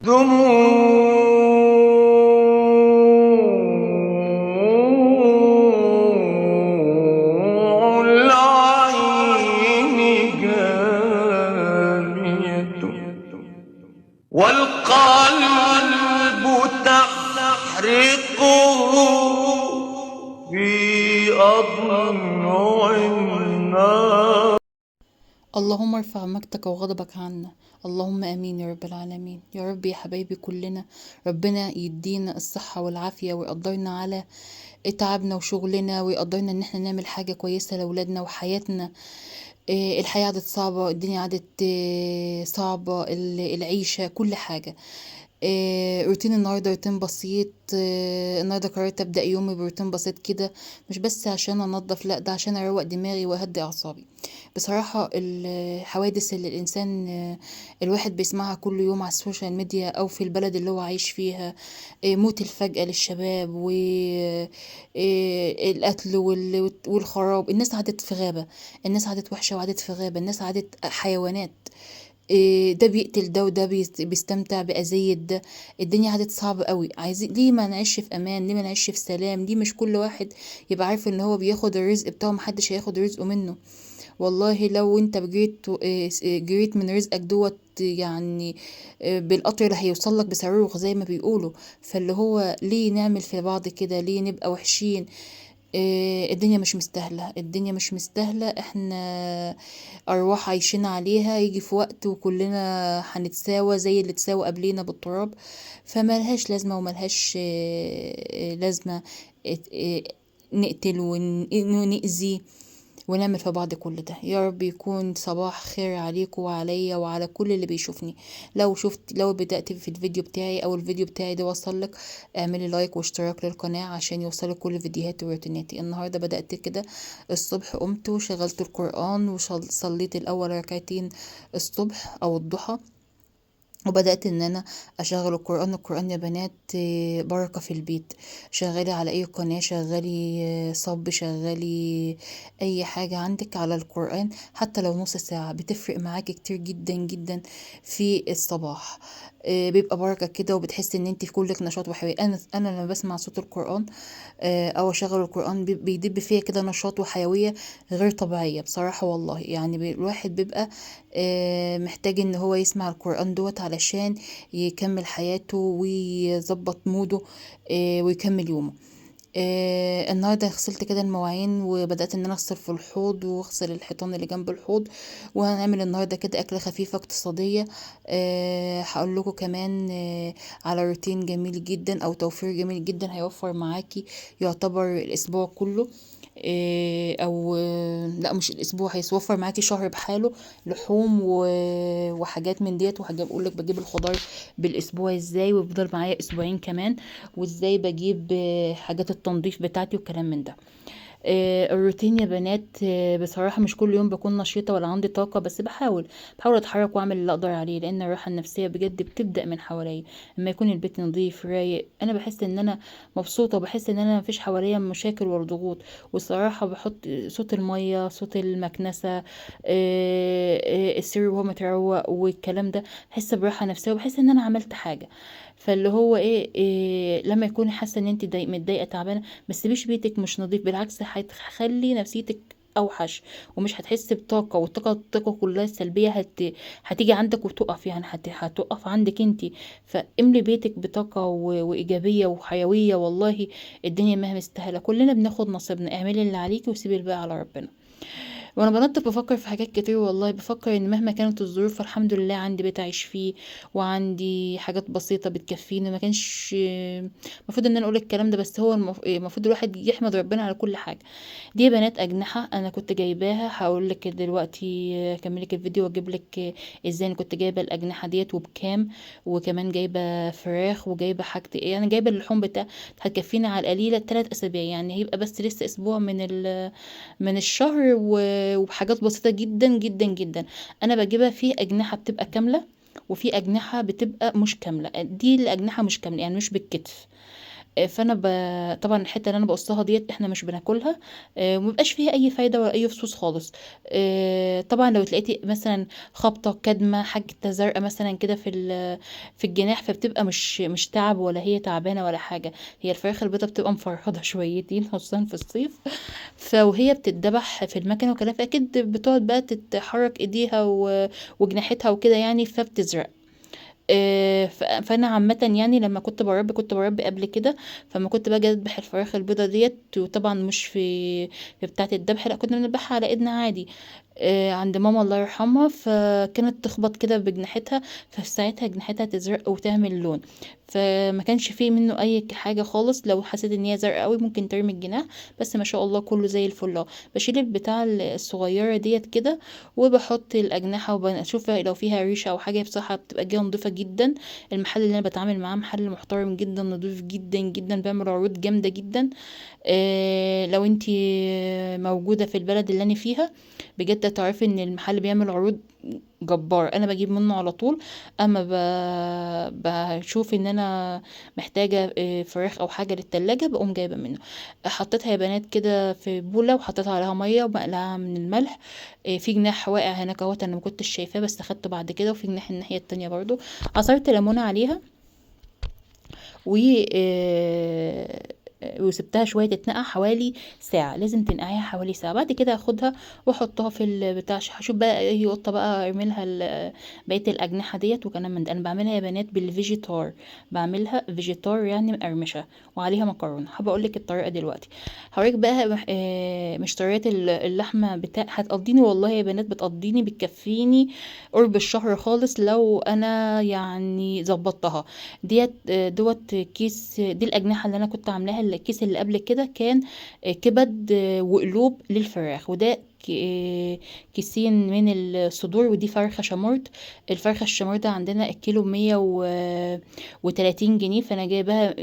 دموع العين جارية والقلب تحرقه في أضلع النار. اللهم ارفع مجدك وغضبك عنا، اللهم امين يا رب العالمين. يا رب يا حبايبي كلنا ربنا يدينا الصحة والعافية ويقدرنا على تعبنا وشغلنا، ويقدرنا ان احنا نعمل حاجة كويسة لأولادنا وحياتنا. الحياة عادت صعبة، الدنيا عادت صعبة، العيشة كل حاجة. روتين النهاردة روتين بسيط. النهاردة قررت أبدأ يومي بروتين بسيط كده، مش بس عشان أنظف، لأ ده عشان أروق دماغي وأهدي أعصابي. بصراحة الحوادث اللي الواحد بيسمعها كل يوم على ال social media أو في البلد اللي هو عايش فيها، موت الفجأة للشباب و القتل والخراب. الناس عادت في غابة، الناس عادت وحشة وعادت في غابة، الناس عادت حيوانات. ده بيقتل ده وده بيستمتع بأذية ده. الدنيا عادت صعبة قوي. عايزين ليه ما نعيش في امان؟ ليه ما نعيش في سلام؟ ليه مش كل واحد يبقى عارف ان هو بياخد الرزق بتاعه، محدش هياخد رزقه منه؟ والله لو انت جريت من رزقك دوت، بالقطر اللي هيوصل لك بصاروخ زي ما بيقولوا. فاللي هو ليه نعمل في بعض كده؟ ليه نبقى وحشين؟ الدنيا مش مستاهلة، الدنيا مش مستاهلة. احنا ارواح عايشين عليها، يجي في وقت وكلنا هنتساوى زي اللي اتساوى قبلينا بالتراب. فملهاش لازمة وملهاش لازمة نقتل ونأذي ونعمل في بعض كل ده. يا رب يكون صباح خير عليكم وعليا وعلى كل اللي بيشوفني. لو بدأت في الفيديو بتاعي او الفيديو بتاعي ده وصل لك، اعملي لايك واشتراك للقناة عشان يوصلك كل فيديوهاتي وروتيناتي. النهاردة بدأت كده الصبح، قمت وشغلت القرآن وصليت الاول ركعتين الصبح او الضحى، وبدأت ان انا اشغل القرآن. القرآن يا بنات بركة في البيت. شغالي على اي قناة، شغالي صب، شغالي اي حاجة عندك على القرآن، حتى لو نص ساعة بتفرق معاكي كتير جدا جدا في الصباح. بيبقى بركة كده، وبتحسي ان انت في كلك نشاط وحيوية. انا لما بسمع صوت القرآن، او اشغل القرآن، بيدب فيا كده نشاط وحيوية غير طبيعية بصراحة والله. الواحد بيبقى محتاج ان هو يسمع القرآن دوت علشان يكمل حياته ويظبط موده، ويكمل يومه. النهارده غسلت كده المواعين، وبدأت ان انا اغسل في الحوض واغسل الحيطان اللي جنب الحوض. وهنعمل النهارده كده اكله خفيفه اقتصاديه. هقول لكم كمان، على روتين جميل جدا او توفير جميل جدا هيوفر معاكي يعتبر الاسبوع كله، او، لا مش الاسبوع، هيوفر معاكي شهر بحاله، لحوم وحاجات من ديت. وحاجه بقول لك بجيب الخضار بالاسبوع ازاي، ويفضل معايا اسبوعين كمان، وازاي بجيب، حاجات التنظيف بتاعتي والكلام من ده. الروتين يا بنات، بصراحة مش كل يوم بكون نشيطة ولا عندي طاقة، بس بحاول اتحرك واعمل اللي اقدر عليه، لان الراحة النفسية بجد بتبدأ من حواليا. اما يكون البيت نظيف رايق، انا بحس ان انا مبسوطة، وبحس ان انا مفيش حواليا مشاكل ولا ضغوط. والصراحة بحط صوت المية، صوت المكنسة، السرير وهو متروق والكلام ده، بحس براحة نفسية وبحس ان انا عملت حاجة. فاللي هو ايه، لما يكون حاسة ان انت متضايقة تعبانة، ما تسيبيش بيتك مش نظيف، بالعكس هتخلي نفسيتك اوحش، ومش هتحس بطاقه، والطاقه كلها السلبيه هتيجي عندك وتقف، هتقف عندك انت. فاملي بيتك بطاقه وايجابيه وحيويه. والله الدنيا ما هي مستاهله، كلنا بناخد نصيبنا. اعملي اللي عليكي وسيبي الباقي على ربنا. وانا بنطف بفكر في حاجات كتير والله، بفكر ان مهما كانت الظروف فالحمد لله عندي بيت اعيش فيه، وعندي حاجات بسيطه بتكفيني. ما كانش المفروض ان انا اقول الكلام ده، بس هو المفروض الواحد يحمد ربنا على كل حاجه. دي يا بنات اجنحه انا كنت جايباها، هقول لك دلوقتي اكمل لك الفيديو واجيب لك ازاي انا كنت جايبه الاجنحه ديت وبكام، وكمان جايبه فراخ وجايبه حاجه ايه، انا جايبه اللحوم بتاع هتكفينا على القليله 3 اسابيع، يعني هيبقى بس لسه اسبوع من الشهر، وبحاجات بسيطه جدا جدا جدا. انا بجيبها في اجنحه بتبقى كامله، وفي اجنحه بتبقى مش كامله. دي الاجنحه مش كامله يعني مش بالكتف. فانا طبعا الحتة اللي انا بقصها ديت احنا مش بناكلها، ومبقاش فيها اي فايده ولا اي فصوص خالص. طبعا لو تلاقيتي مثلا خبطه كدمه حاجة زرقاء مثلا كده في الجناح، فبتبقى مش تعب ولا هي تعبانة ولا حاجة. هي الفراخ البيضاء بتبقى مفرهده شويتين خصوصا في الصيف، فوهي بتتذبح في المكنه وكده، فاكيد بتقعد بقى تتحرك ايديها وجناحتها وكده يعني، فبتزرق. فانا عامة يعني لما كنت بربي، كنت بربي قبل كده، فما كنت باجي اذبح الفراخ البيضة ديت، وطبعا مش في بتاعه الذبح، لا كنا بنذبحها على ايدنا عادي، عند ماما الله يرحمها، فكانت تخبط كده بجناحتها، فساعتها جناحتها تزرق وتعمل لون، فما كانش فيه منه اي حاجة خالص. لو حسيت ان هي زرقاء قوي ممكن ترمي الجناح، بس ما شاء الله كله زي الفل اهو. بشيل البتاع الصغيرة ديت كده وبحط الاجنحة وبشوف لو فيها ريشه او حاجة، بصراحة بتبقى جاية نضيفه جدا. المحل اللي انا بتعامل معاه محل محترم جدا، نضيف جدا جدا، بيعمل عروض جامدة جدا. لو انتي موجودة في البلد اللي انا فيها بجد تعرفي ان المحل بيعمل عروض جبار، انا بجيب منه على طول. اما بشوف ان انا محتاجه فراخ او حاجة للتلاجة بقوم جايبه منه. حطيتها يا بنات كده في بوله وحطيت عليها مية ومقلعه من الملح. في جناح واقع هناك اهوت انا ما كنتش شايفاه بس اخدته بعد كده، وفي جناح الناحية التانية برضو. عصرت ليمونه عليها وسبتها شوية تتنقع حوالي ساعة، لازم تنقعيها حوالي ساعة. بعد كده اخدها واحطها في البتاع، هشوف بقى اي قطة بقى ارمي لها بقية الاجنحة ديت وكلام من ده. انا بعملها يا بنات بالفيجيتار، بعملها فيجيتار يعني مقرمشه وعليها مكرونه. حابة اقول لك الطريقة دلوقتي، هوريك بقى مشتريات اللحمة بتاع هتقضيني والله يا بنات، بتقضيني بتكفيني قرب الشهر خالص لو انا يعني ظبطتها ديت. دوت كيس دي الاجنحة اللي انا كنت عاملاها. الكيس اللي قبل كده كان كبد وقلوب للفراخ، وده كيسين من الصدور، ودي فرخة شمرد. الفرخه الشمرده عندنا الكيلو 130 جنيه، فانا جايباها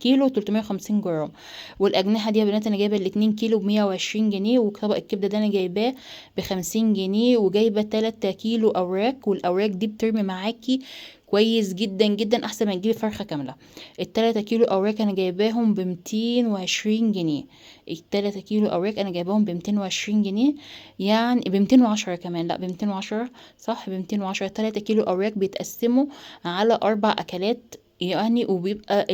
كيلو 350 جرام. والاجنحه دي يا بنات انا جايبه الاتنين كيلو بمية وعشرين جنيه، وطبق الكبده ده انا جايباه بخمسين جنيه، وجايبه 3 كيلو اوراق، والاوراق دي بترمي معاكي كويس جدا جدا، احسن ما تجيبي فرخة كاملة. التلاتة كيلو اوراق انا جايباهم بمتين وعشرين جنيه، التلاتة كيلو اوراق انا جايباهم بمتين وعشرين جنيه، يعني بمتين وعشرة كمان، لا بمتين وعشرة صح، بمتين وعشرة. 3 كيلو اوراق بيتقسموا على 4 اكلات يعني، وبيبقى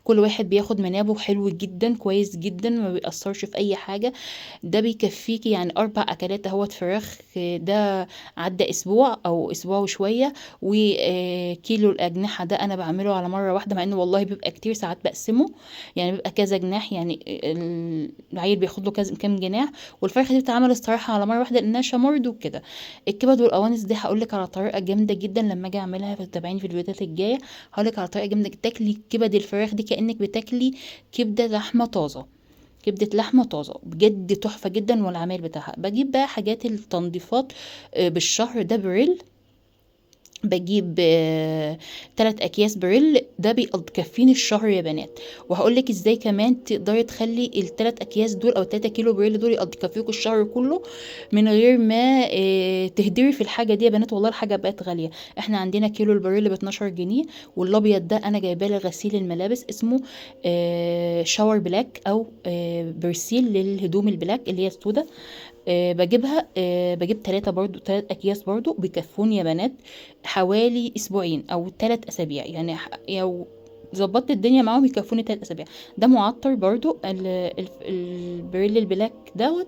كل واحد بياخد منابه حلو جدا كويس جدا، ما بيأثرش في اي حاجة. ده بيكفيكي يعني 4 اكلات اهوت فراخ، ده عدى اسبوع او اسبوع وشوية. وكيلو الاجنحة ده انا بعمله على مرة واحدة، مع انه والله بيبقى كتير ساعات بقسمة، يعني بيبقى كذا جناح، يعني العيل بياخد له كذا كام جناح، والفرخه دي بتتعمل الصراحة على مرة واحدة لانها شمرد وكده. الكبد والقوانص دي هقول لك على طريقه جامدة جدا لما اجي اعملها، فتابعيني في الفيديوهات الجاية هقول لك على طريقه جامدة تاكلي كبد الفراخ دي كانك بتاكلي كبده لحمه طازة، كبدة لحمة طازة بجد تحفة جدا. والعمال بتاعها بجيب بقى حاجات التنظيفات، بالشهر ده بريل، بجيب 3 اكياس بريل، ده بيكفيني الشهر يا بنات. وهقول لك ازاي كمان تقدري تخلي التلات اكياس دول او 3 كيلو بريل دول يكفيكوا الشهر كله من غير ما تهدري في الحاجة دي يا بنات. والله الحاجة بقت غالية، احنا عندنا كيلو البريل ب 12 جنيه، والابيض ده انا جايباه لغسيل الملابس اسمه، shower black او، برسيل للهدوم ال black اللي هي السودا. بجيب 3 برضو، 3 اكياس برضو بيكفوني يا بنات حوالي اسبوعين او 3 اسابيع، يعني لو ظبطت الدنيا معاهم يكفوني 3 اسابيع. ده معطر برضو، البريل ال black دوت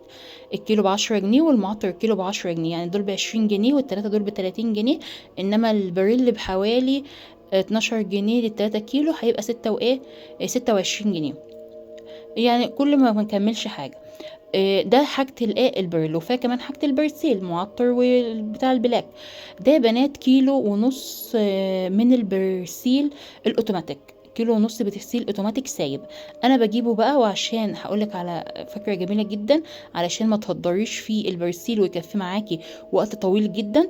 الكيلو ب10 جنيه، والمعطر الكيلو ب10 جنيه، يعني دول ب20 جنيه والتلاتة دول بتلاتين جنيه، انما البريل بحوالي 12 جنيه للتلاتة كيلو، هيبقى ستة وايه، 26 جنيه، يعني كل ما نكملش حاجة. ده حاجة الايه البريل، وفيها كمان حاجة البرسيل معطر وبتاع ال black ده يا بنات. كيلو ونص، من البرسيل الاوتوماتيك، كيلو ونص برسيل اوتوماتيك سايب، انا بجيبه بقى. وعشان هقولك على فكرة جميلة جدا، علشان ما تهدريش في البرسيل ويكفي معاكي وقت طويل جدا،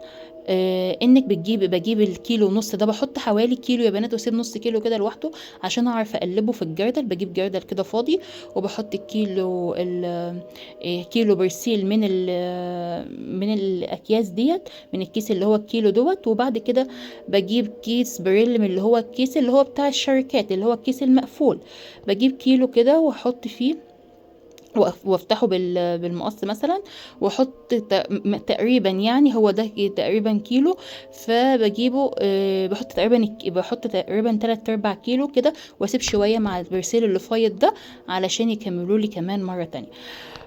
انك بجيب الكيلو ونص ده، بحط حوالي كيلو يا بنات واسيب نص كيلو كده لوحده عشان اعرف اقلبه في الجردل. بجيب جردل كده فاضي وبحط الكيلو كيلو برسيل من الاكياس ديت، من الكيس اللي هو الكيلو دوت. وبعد كده بجيب كيس بريل من اللي هو الكيس اللي هو بتاع الشركات اللي هو الكيس المقفول، بجيب كيلو كده واحط فيه وافتحه بالمقص مثلا، واحط تقريبا يعني هو ده تقريبا كيلو، فبجيبه بحط تقريبا بحط تقريبا 3/4 كيلو كده، واسيب شوية مع البرسيل اللي فايض ده علشان يكملوا لي كمان مرة تانية.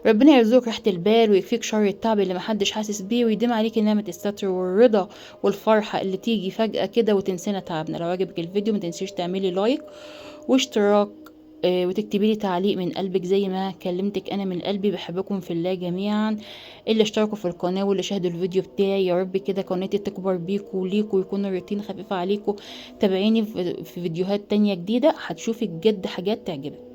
ربنا يرزقك راحة البال ويكفيك شر التعب اللي محدش حاسس بيه، ويديم عليك نعمه الستر والرضا والفرحه اللي تيجي فجاة كده وتنسينا تعبنا. لو عجبك الفيديو ما تنسيش تعملي لايك واشتراك، وتكتبي لي تعليق من قلبك زي ما كلمتك انا من قلبي. بحبكم في الله جميعا، اللي اشتركوا في القناة واللي شاهدوا الفيديو بتاعي، يا رب كده قناتي تكبر بيكوا وليكوا ويكون الروتين خفيف عليكوا. تابعيني في فيديوهات تانية جديدة، هتشوفي بجد حاجات تعجبك.